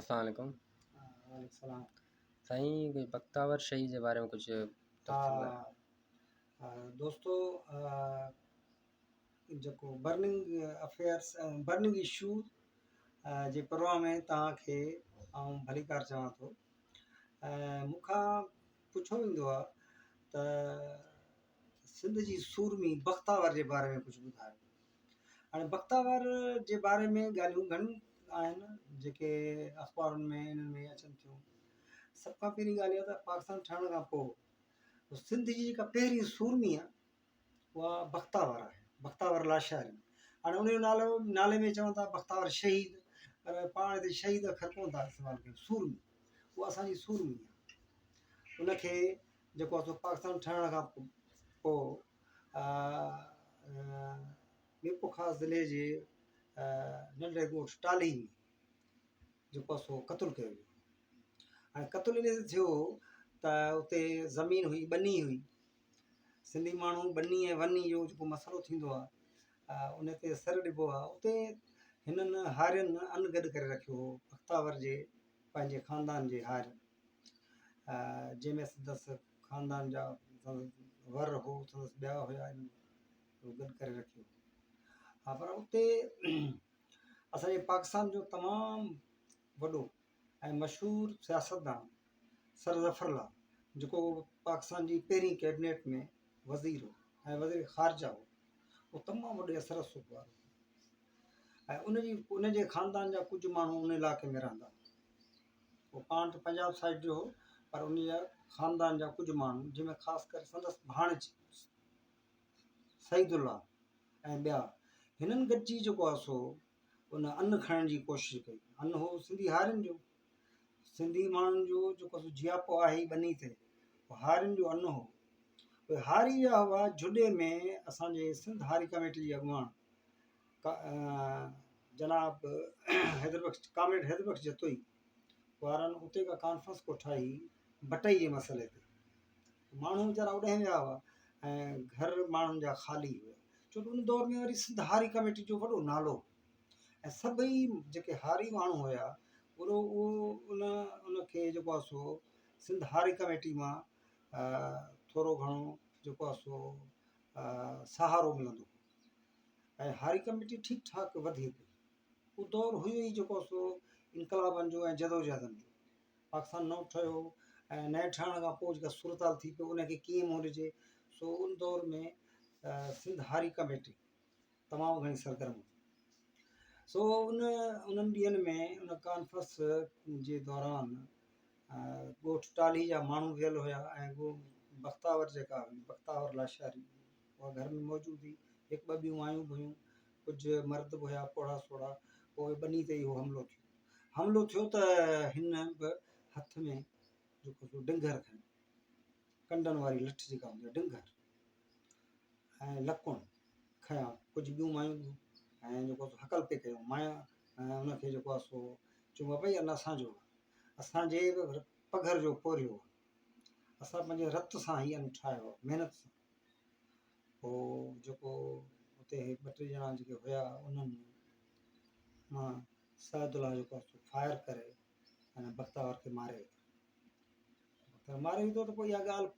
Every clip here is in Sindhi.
السلام عليڪم. وعليڪم السلام. سائين ڪجهه بختاور شهيد جي باري ۾ ڪجهه تفصيل ٻڌايو. ها دوستو جيڪو برننگ افيئرس برننگ اشو جي پروگرام ۾ توهان کي آئون ڀليڪار چوان ٿو مون کان پڇيو ويندو آهي ته سنڌ جي سورمي بختاور جي باري ۾ ڪجهه ٻڌايو. هاڻي بختاور جي باري ۾ ڳالهيون گهڻيون آهن جيڪي اخبارن ۾ انهن ۾ اچن ٿيون. سڀ کان پهرين ڳالهه اها ته پاڪستان ٺهڻ کان پوء سنڌ جي جيڪا پهرين سورمي آهي اها بختاور آهي، بختاور لاشاري. هاڻي ان جو نالو نالي ۾ چون ٿا بختاور شهيد پر پاڻ هتي شهيد اکر ڪونه ٿا استعمال ڪيون، سورمي اها اسان جي سورمي آهي. ان کي جيڪو آهي سو پاڪستان ٺهڻ کان پوء ميرپورخاص ضلعي جي ننڍڙي ڳوٺ ٽالهي ۾ جيڪو آهي سو قتل ڪيو ويو ۽ قتل ان تي ٿيو ته اتي زمين هئي ٻني هئي سنڌي ماڻهو ٻني ۽ وني جو جيڪو مسئلو ٿيندو آهي ان تي سر ڏبو آهي اتي هنن هارين ان گڏ ڪري رکيو هو بختاور جي پنهنجي خاندان جي هارين جنهن ۾ سندس خاندان جا سندس ور هو سندس ٻيا هيا انهن گڏ ڪري رکيو ها پر اتي اسانجي پاڪستان جو تمام وڏو ۽ مشهور سياستدان سر ظفر الله جيڪو پاڪستان جي پهرين ڪيبنيٽ ۾ وزير هو ۽ وزير خارجه هو اهو تمام وڏي اثر رسوخ وارو هو ۽ ان جي ان جي خاندان جا ڪجهه ماڻهو ان علائقي ۾ رهندا هئا هو پاڻ ته پنجاب سائيڊ جو هو پر ان جا خاندان جا ڪجهه ماڻهو جن ۾ خاص ڪري سندس ڀاڻيج سعيد الله ۽ ٻيا هنن گڏجي جيڪو آهي سو ان ان کڻڻ جي ڪوشش ڪئي. ان هو سنڌي هارين جو، سنڌي ماڻهن جو جيڪو سو جياپو آهي ئي ٻني تي، هارين جو ان هو. اهي هاري ويا هئا جهڏي ۾ اسان جي سنڌ هاري ڪميٽي جي اڳواڻ جناب حيدر بخش ڪامريڊ حيدر بخش جتوئي وارن اتي ڪا ڪانفرنس ڪوٺائي بٽئي جي مسئلي تي. ماڻهو ويچارا اوڏانهن ويا هئا ۽ گهر ماڻهن جا خالي هيا ڇو ته ان دور ۾ وري سنڌ هاري ڪميٽي جو وڏو نالو هو ۽ سڀئي جيڪي هاري ماڻهو هيا اهو اهو ان ان کي جيڪو آهي سو سنڌ هاري ڪميٽي مان ٿورو گهڻو جيڪو آهي سو سهارو ملندو هو ۽ هاري ڪميٽي ٺيڪ ٺاڪ وڌي پئي اهو دور هيو ئي جيڪو آهي سو انقلابن جو ۽ جدوجهدن جو پاڪستان نئون ٺهيو ۽ نئين ٺهڻ کان پوء جيڪا صورتحال ٿي پئي ان کي ڪيئن منهن ڏجي سو ان دور ۾ سنڌ هاري ڪميٽي تمام گهڻي سرگرم هئي سو ان انهن ڏينهن ۾ ان ڪانفرنس جي دوران ڳوٺ ٽالهي جا ماڻهو ويل هيا ۽ بختاور جيڪا هئي بختاور لاشاري اها گهر ۾ موجود هئي هڪ ٻه ٻيون آيون به هيون ڪجهه مرد به هيا پوڙها سوڙها پوء ٻني تي اهو حملو ٿيو حملو ٿيو ته هن به هٿ ۾ جيڪو سو ڊنگهر کنيو، ڪنڊن واري لٺ جيڪا هوندي آهي ڊنگهر ۽ لڪڻ کنيا، ڪجهه ٻيون مايون به ۽ جيڪو سو هڪل پئي ڪيون مايا ۽ ان کي جيڪو آهي سو چيو بابا هي اسان جو آهي، اسان جي پگهر جو پورهيو آهي، اسان پنهنجي رت سان هي ان ٺاهيو آهي محنت سان. پوء جيڪو اتي ٻه ٽي ڄڻا جيڪي هيا انهن مان سعد الله جيڪو آهي سو فائر ڪري ۽ بختاور کي ماري وڌو. بختاور ماري وڌو ته پوء اها ڳالهه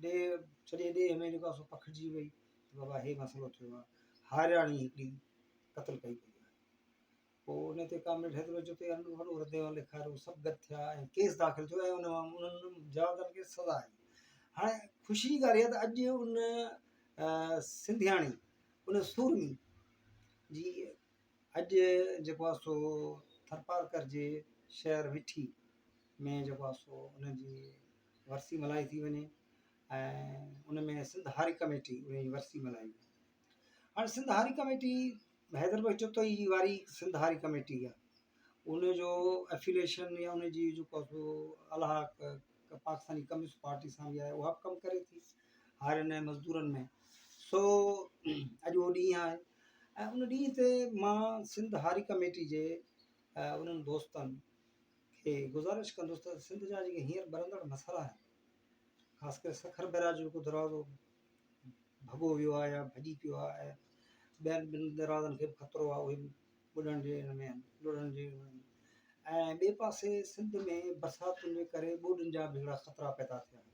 ڏيهه سڄي ڏيهه ۾ جيڪو آهي سو پکڙجي وئي ته بابا هي مسئلو ٿيو آهي هارياڻي هڪڙي قتل ڪئي وئي آهي. پوء ان تي ڪامريڊ حيدر جتوئي وڏو رد عمل ڏيکاريو سڀ گڏ ٿيا ۽ ڪيس داخل ٿيو ۽ ان انهن جوابدارن کي سزا آئي. هاڻي خوشي جي ڳالهه اها ته اڄ ان سنڌياڻي ان سورمي جي اڄ جيڪو آهي سو ٿرپارڪر جي شهر مٺي ۾ جيڪو آهي سو ان جي ورسي ملهائي ٿي وڃي ۽ ان ۾ سنڌ هاري ڪميٽي ان جي ورسي ملهائي وئي. هاڻي سنڌ هاري ڪميٽي حيدر بخش جتوئي جي واري سنڌ هاري ڪميٽي آهي ان جو افيليشن يا ان جي جيڪو آهي سو الحاق پاڪستاني ڪميونسٽ پارٽي سان به آهي اها به ڪم ڪري ٿي هارين ۽ مزدورن ۾ سو اڄ اهو ڏينهن آهي ۽ ان ڏينهن تي مان سنڌ هاري ڪميٽي جي انهن دوستن کي گذارش ڪندس ته سنڌ جا جيڪي هينئر ٻرندڙ مسئلا آهن خاص ڪري سکر بئراج جو جيڪو دروازو ڀڳو ويو آهي يا ڀڄي پيو آهي ۽ ٻين ٻن دروازن کي به خطرو آهي اهي به ٻڏڻ جي ان ۾ آهن لڙهڻ جي ان ۾ آهن. ۽ ٻئي پاسي سنڌ ۾ برساتن جي ڪري ٻوڏن جا به هڪڙا خطرا پيدا ٿيا آهن.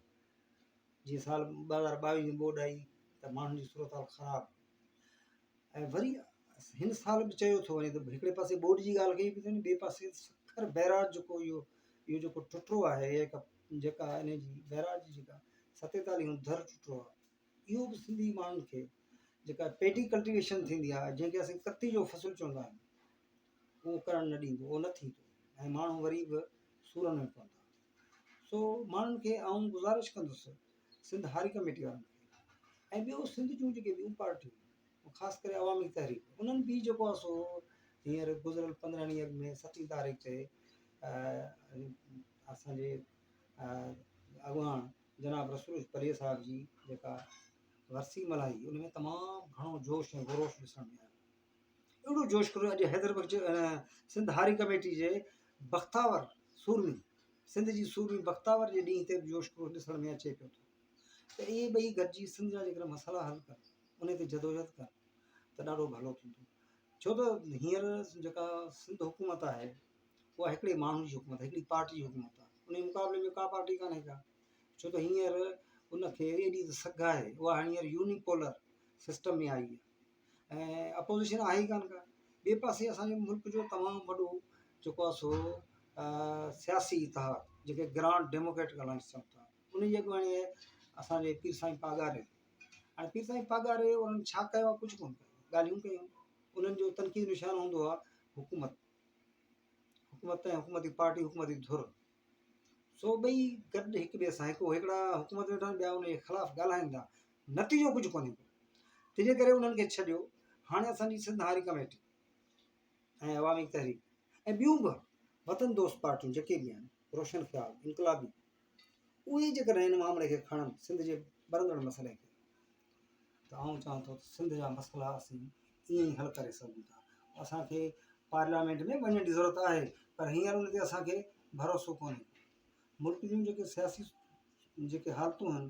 جيئن سال 2022 ۾ ٻوڏ آئي ته ماڻهن جي صورتحال خراب ۽ وري هن سال به چيو ٿو وڃي ته هڪڙي پاسي ٻوڏ جي ڳالهه ڪئي پئي وڃي ٻئي پاسي سکر بئراج جيڪو اهو اهو جيڪو ٽٽو آهي جيڪا ان جي بئراج جي جيڪا ستيتاليهون در ٽٽو آهي اهو به سنڌي ماڻهن کي جيڪا پيڊي ڪلٽيويشن ٿيندي آهي جنهن کي اسين ڪتي جو فصل چوندا آهيون اهو ڪرڻ نه ڏيندو اهو نه ٿيندو ۽ ماڻهو وري به سورن ۾ پوندا سو ماڻهن کي آئون گذارش ڪندس سنڌ هاري ڪميٽي وارن کي ۽ ٻيو سنڌ جون جيڪي ٻيون پارٽيون خاص ڪري عوامي تحريڪ انهن به جيڪو آهي سو هينئر گذريل 15 ڏينهن اڳ ۾ ستين تاريخ تي اسانجي اڳواڻ جناب رسول پلي صاحب جي جيڪا ورسي ملهائي ان ۾ تمام گهڻو جوش ۽ خروش ڏسڻ ۾ آيو اهڙو جوش خروش اڄ حيدر بخش سنڌ هاري ڪميٽي جي بختاور سورمي سنڌ جي سورمي بختاور جي ڏينهن تي به جوش خروش ڏسڻ ۾ اچي پيو ٿو ته اهي ٻئي گڏجي سنڌ جا جيڪڏهن مسئلا حل ڪن ان تي جدوجهد ڪن ته ڏاڍو ڀلو ٿيندو ڇو ته هينئر جيڪا سنڌ حڪومت آهي اها هڪڙي ماڻهو جي حڪومت هڪڙي پارٽي جي حڪومت آهي ان جي مقابلي ۾ ڪا پارٽي ڪانهي ڪا ڇو ته هينئر ان کي ايڏي ته سگهه آهي اها هينئر يونيپولر سسٽم ۾ آئي آهي ۽ اپوزيشن آهي ئي ڪانه ڪا ٻئي پاسي اسانجي ملڪ جو تمام وڏو جيڪو آهي سو سياسي اتحاد جيڪي گرانڊ ڊيموڪريٽڪ الائنس چون ٿا ان جي اڳواڻي آهي اسانجي پير سائين پاڳاري هاڻي پير سائين پاڳاري انهن ڇا ڪيو آهي ڪجهه ڪونه ڪيو ڳالهيون ڪيون انهن جو تنقيد نشان هوندو آهي حڪومت حڪومت ۽ حڪومتي پارٽي حڪومتي ڌر سو ٻئي گڏ هڪ ٻئي سان هڪ هڪڙا حڪومت ويٺا آهن ٻيا ان جي خلاف ڳالهائن ٿا نتيجو ڪجهه ڪونهي ڪو تنهنجي ڪري انهن کي ڇڏيو هاڻي اسان جي سنڌ هاري ڪميٽي ۽ عوامي تحريڪ ۽ ٻيون به وطن دوست پارٽيون جيڪي به آهن روشن خيال انقلابي اهي جيڪڏهن هن معاملي کي کڻن سنڌ جي ٻرندڙ مسئلي کي ته آئون چوان ٿو ته سنڌ جا مسئلا اسين ائين ئي حل ڪري سگهون ٿا اسانکي پارليامينٽ ۾ وڃڻ جي ضرورت آهي پر هينئر ان تي اسانکي ڀروسو ڪونهي ملڪ جون جيڪي سياسي جيڪي حالتون آهن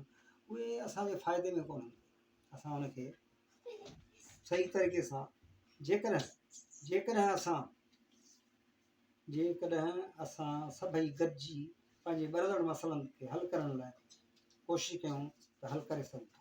اهي اسانجي فائدي ۾ ڪونهن اسان ان کي صحيح طريقي سان جيڪڏهن جيڪڏهن اسان جيڪڏهن اسان سڀئي گڏجي پنهنجي ٻرندڙ مسئلن کي حل ڪرڻ لاء ڪوشش ڪيون ته حل ڪري سگهون ٿا.